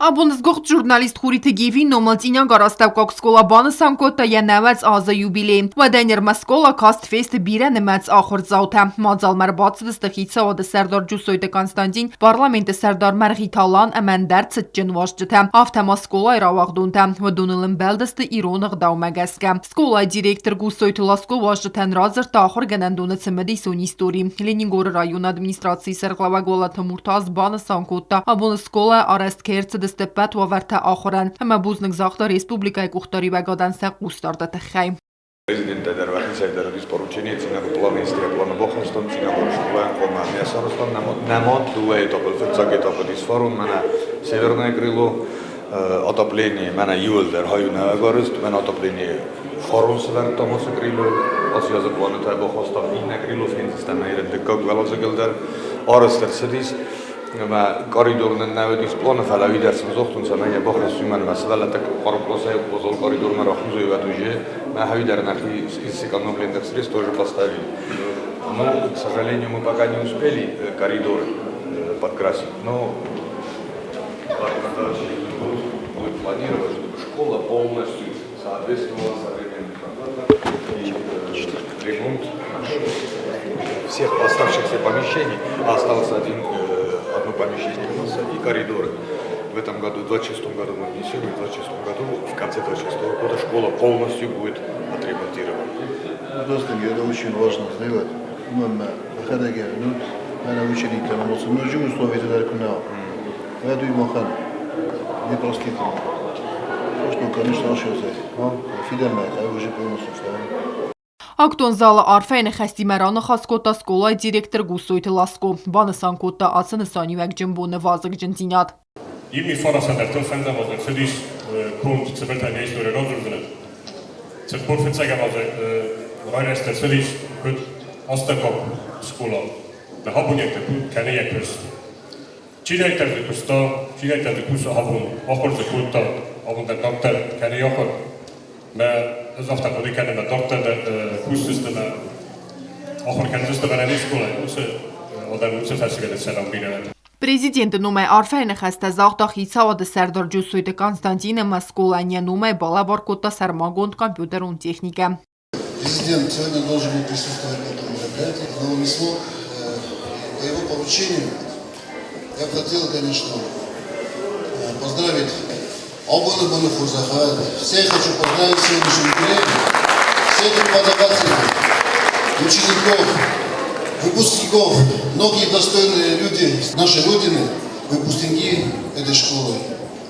Абон сгуыхт журналист Хуриты Гивийы номыл Цъинагар астӕуккаг скъола банысан кодта йӕ 90 азы юбилей. Уӕдӕй нырмӕ скъола каст фесты бирӕнымӕц ахуырдзаутӕ. Мадзалмӕ ӕрбацыдысты хицауады сӕрдар Джусойты Константин, парламенты сӕрдар Мӕргъиты Алан ӕмӕ ӕндӕр цытджын уазджытӕ. Афтӕ ма скъолайы рауагъдонтӕ. Уыдоныл ӕмбӕлдысты ирон ӕгъдаумӕ гӕсгӕ. Скъолайы директор Гуссойты Ласко уазджытӕн радзырдта ахуыргӕнӕндоны цымыдисон истори. Ленингоры районы администрацийы сӕргълӕууӕг Уалаты Муртаз банысан кодта, абоны скъолайы арӕзт кӕй ӕрцыдысты ӕппӕт уавӕртӕ ахуырӕн ӕмӕ бузныг загъта республикӕйы къухдариуӕгадӕн сӕ хъусдарды тыххӕй. Президенттӕ дӕр уӕхицӕй дӕр уыдис поручение Цъинагуры планы история планы бахастон Цъинагуры скъолайӕн хъуамӕ не сарӕзтам нӕмод дыууӕ этапыл. Фыццаг этап уыдис фарон мӕнӕ Северное крыло отопление мӕнӕ иуылдӕр хай нӕ ӕвӕрыст, мӕнӕ отопление фарон сӕвӕрдтам ацы крыло, ацы азы планы та бахастам иннӕ крыло фендзыстӕм ӕй дыккаг уӕладзыгыл дӕр арӕзт ӕрцыдис. Ӕмӕ коридор нын нӕ уыдис планы, фӕлӕ уый дӕр сын загътон, цӕмӕй йӕ бахӕсс, уымӕн ӕмӕ сывӕллӕттӕ хъарм къласӕй уазал коридормӕ рахизой, уӕд уже мӕ уый дӕр нӕхи сэкономленных средств тоже поставили. Но, к сожалению, мы пока не успели коридоры подкрасить, но будет планировать, чтобы школа полностью соответствовала современным стандартам и ремонт всех оставшихся помещений, а осталось одно помещение у нас и коридоры. В этом году, в 26 году мы внесем, и в 26 году, в конце 26 года школа полностью будет отремонтирована. Это очень важно сделать. Мӕнӕ условия дӕр куы нӕ уӕд уый махӕн непростительно. Что, конечно, ошибся. Фидӕнмӕ уже полностью вставим. Актон залы арфӕйы ныхӕстимӕ раныхас кодта скъолайы директор Гуссойты Ласко. Банысан кодта ацы нысаниуӕгджын боны вазыгджындзинад. Июни фарасӕм ӕртын фӕндзӕм азы ӕрцыдис конд цыбыртӕн йӕ истори радзурдзынӕн. 45-ӕм азы райрӕзт ӕрцыдис куыд астӕуккаг скъола. Нӕ абонӕгтӕ кӕны йӕ куыст. Чидӕриддӕр дзы куыста, чидӕриддӕр дзы кусы абон, ахуыр дзы кодта, абон дӕр дарддӕр кӕны йӕ ахуыр. Мӕ ӕз афтӕ хъуыды кӕнын, мӕ дарддӕр дӕр кусдзысты мӕ ахуыр кӕндзысты мӕнӕ не скъолайы уыцы адӕм, уыцы фӕсивӕды цӕрӕн бирӕ. Президенты номӕй арфӕйы ныхӕстӕ загъта хицауады сӕрдар Джусойты Константин ӕмӕ скъолайӕн йӕ номӕй балӕвар кодта сӕрмагонд компьютерон техникӕ. Президент сегодня должен был присутствовать на этом мероприятии, но он не смог. По его поручению я бы хотел, конечно, поздравить Абоны боны хорзӕхӕй. Всех хочу поздравить с сегодняшним юбилеем, всех преподавателей, учеников, выпускников, многие достойные люди нашей Родины, выпускники этой школы.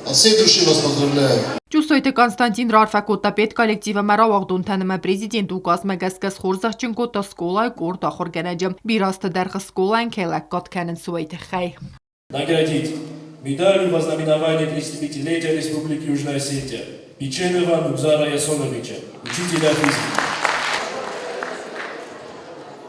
От всей души вас поздравляю. Джусойты Константин раарфӕ кодта педколлектив ӕмӕ рауагъдонтӕн ӕмӕ президенты указмӕ гӕсгӕ схорзӕхджын кодта скъолайы къорд ахуыргӕнӕджы. Бирӕ азты дӕргъы скъолайӕн кӕй лӕггад кӕнынц, уый тыххӕй. Наградить медалью во знаменование 35-летия Республики Южная Осетия Печенова Нугзара Ясоновича, учителя физики.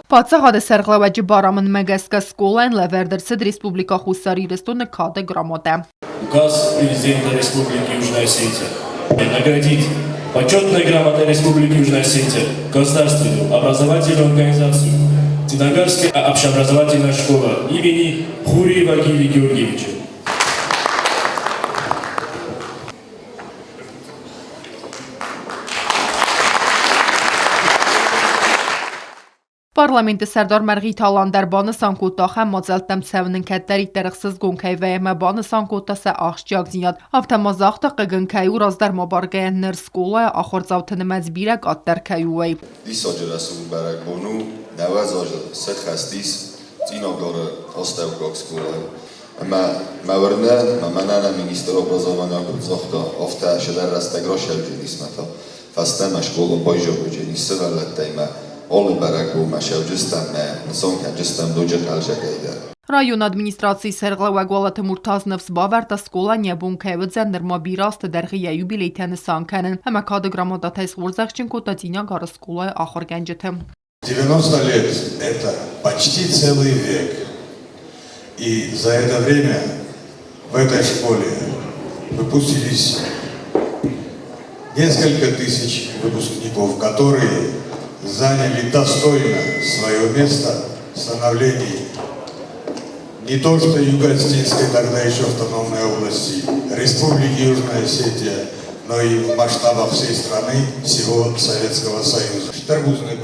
Паддзахады сӕргълӕууӕджы барамындмӕ гӕсгӕ скъолайӕн лӕвӕрд ӕрцыд Республикӕ Хуссар Ирыстоны Кады грамотӕ. Указ президента Республики Южная Осетия. Наградить почетной грамотой Республики Южная Осетия государственную образовательную организацию Цинагарская общеобразовательная школа имени Хуриева Гиви Георгиевича. Парламенты сӕрдар Мӕргъиты Алан дӕр банысан кодта, ахӕм мадзӕлттӕм цӕуын кӕддӕриддӕр ӕхсызгон кӕй вӕййы ӕмӕ банысан кодта сӕ ахсджиагдзинад. Афтӕ ма загъта, хъыг ын кӕй у, раздӕр ма баргӕйӕ ныр скъолайы ахуырдзауты нымӕц бирӕ къаддӕр кӕй у, уый. Диссаджы рӕсугъд бӕрӕгбон у, 90 азы сӕххӕст ис Цъинагары астӕуккаг скъолайы. Ӕмӕ мӕ уырны, мӕ мӕнӕ нӕ министр образования куыд загъта, афтӕ цыдӕр рӕстӕг расӕвджын ис мӕ та фӕстӕмӕ скъола байзӕвджын ис сывӕллӕттӕй мӕ алы бӕрӕгбонмӕ сӕвджыстӕм мӕ нысан кӕнджыстӕм ноджы хъӕлдзӕгӕй дӕр. Районы администрацийы сӕргълӕууӕг Уалыты Муртаз ныфс бавӕрдта, скъола нӕ бон кӕй уыдзӕн нырма бирӕ азты дӕргъы йӕ юбилейтӕ нысан кӕнын ӕмӕ кады грамотатӕй схорзӕхджын кодта Цъинагары скъолайы ахуыргӕнджыты. 90 лет – это почти целый век. И за это время в этой школе выпустились несколько тысяч выпускников, которые заняли достойно свое место в становлении Не то что Юго-Осетинской тогда еще автономной области, Республики Южная Осетия, но и в масштабах всей страны, всего Советского Союза. Стыр бузныг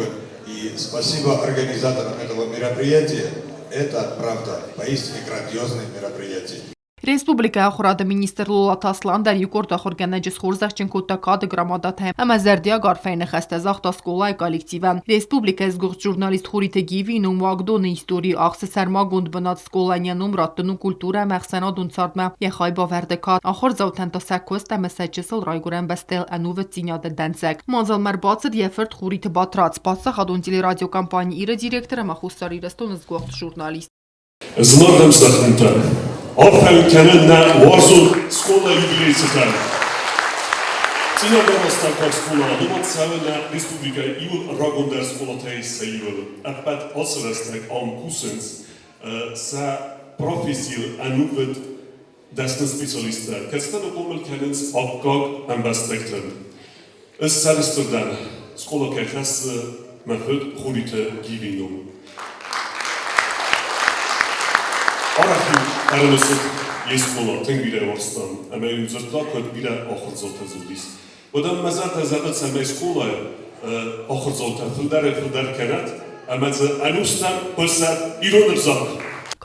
и спасибо организаторам этого мероприятия. Это, правда, поистине грандиозное мероприятие. Республикӕйы ахуырады министр Лолаты Аслан дӕр иу къорд ахуыргӕнӕджы схорзӕхджын кодта кады грамматӕтӕй ӕмӕ зӕрдиаг арфӕйы ныхӕстӕ загъта скъолайы коллективӕн. Республикӕйы сгуыхт журналист Хуриты Гивийы ном уагдоны историйы ахсы сӕрмагонд бынат скъолайӕн йӕ ном раттын у культурӕ ӕмӕ ӕхсӕнадон цардмӕ йӕ хайбавӕрды кад. Ахуырдзаутӕн та сӕ куыст ӕмӕ сӕ чысыл райгуырӕн бӕстӕйыл ӕнувыддзинады дӕнцӕг. Мадзалмӕ ӕрбацыд йӕ фырт Хуриты Батрадз, паддзахадон телерадиокомпани Ир-ы директор ӕмӕ Хуссар Ирыстоны сгуыхт журналист. Зынаргъ ӕмздӕхтытӕ, арфӕ уын кӕнын нӕ уарзон скъолайы юбилейы цытӕн. Цъинагары астӕуккаг скъола нымад цӕуы нӕ республикӕйы иуыл рагондӕр скъолатӕй сӕ иуыл. Ӕппӕт ацы рӕстӕг ам кусынц сӕ профессийыл ӕнувыд дӕсны специалисттӕ, кӕцытӕ ныхъхъомыл кӕнынц аккаг ӕмбӕстӕгты. Ӕз сӕрыстыр дӕн, скъола кӕй хӕссы мӕ фыд Хуриты Гивийы ном. Арӕх-иу ӕрымысыд йе скъола, тынг бирӕ уарзтам, ӕмӕ-иу дзырдта, куыд бирӕ ахуырдзаутӕ дзы уыдис. Уӕдӕ мӕ зӕрдӕ зӕгъы, цӕмӕй скъолайы ахуырдзаутӕ фылдӕрӕй-фылдӕр кӕнӕт ӕмӕ дзы ӕнустӕм хъуысӕд ирон ӕвзаг.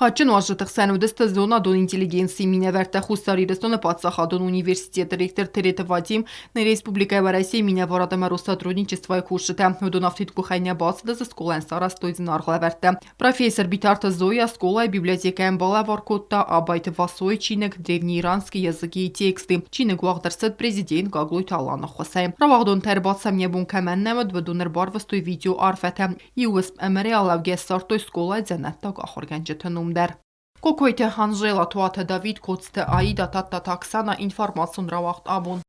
Кадджын уазджыты хсӕн уыдысты зонадон интеллигенцийы минӕвӕрттӕ Хуссар Ирыстоны паддзахадон университеты ректор Тереты Вадим, Нӕ республикӕйы Уӕрӕсейы минӕварад ӕмӕ Россотрудничествойы кусджытӕ уыдон афтид къухӕй нӕ бацыдысты, скъолайӕн сарӕзтой зынаргъ лӕвӕрттӕ. Профессор Битарты Зоя скъолайы библиотекӕйӕн балӕвар кодта Абайты Васойы чиныг «Древнеиранские языки и тексты». Чиныг уагъд ӕрцыд президент Гаглойты Аланы ӕххуысӕй. Рауагъдонтӕ ӕрбацӕуын йӕ бон кӕмӕн нӕ уыд, уыдон ӕрбарвыстой видеоарфӕтӕ. Иу уысм ӕмӕ реалӕугӕ ссардтой скъолайы дзӕнӕттаг ахуыргӕнджыты ном дӕр. Кокойты Анжела, Туаты Давид, Коцты Аида, Тадтаты Оксана, информацион рауагъд абон.